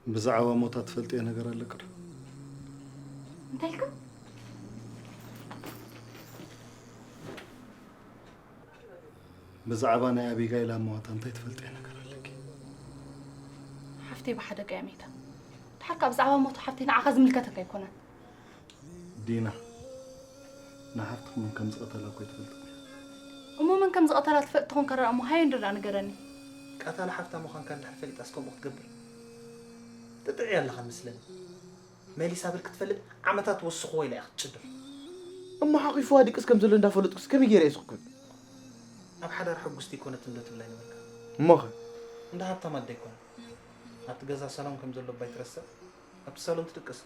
ብዛዕባ ሞታ ትፈልጥዮ ነገር ኣለኪ ዶ? እንታይ ኢልካ? ብዛዕባ ናይ ኣቢጋይል ኣማዋታ እንታይ ትፈልጥዮ ነገር ኣለኪ? ሓፍተይ ብሓደጋ እያ ሜታ። ድሓር ከኣ ብዛዕባ ሞት ሓፍተይ ንዓኻ ዝምልከተካ ኣይኮነን። ዲና፣ ንሓፍትኺ መን ከም ዝቐተላ እኮ ኣይትፈልጥን። እሞ መን ከም ዝቐተላ ትፈልጥ ተኾንካ ደኣ እሞ ሃየ እንዶ ደኣ ንገረኒ። ቀታሊ ሓፍታ ምዃንካ እንድሕር ፈሊጣስ ከምኡ ክትገብር ጥጥዕ ኣለኻ መስለኒ። መሊሳ ብል ክትፈልጥ ዓመታት ወስኽዎ ኢላ እያ ክትጭድር። እሞ ሓቂፍዋ ድቅስ ከም ዘሎ እንዳፈለጥኩስ ከመይ ገይረ እየ ስኽኩል? ኣብ ሓዳር ሕጉስቲ ይኮነት እንዶ ትብላ ይነበርካ። እሞኸ? እንደ ሃብታም ኣደ ኣይኮነ። ኣብቲ ገዛ ሳሎን ከም ዘሎ ባይ ትረስዕ ኣብቲ ሳሎን ትድቅስ።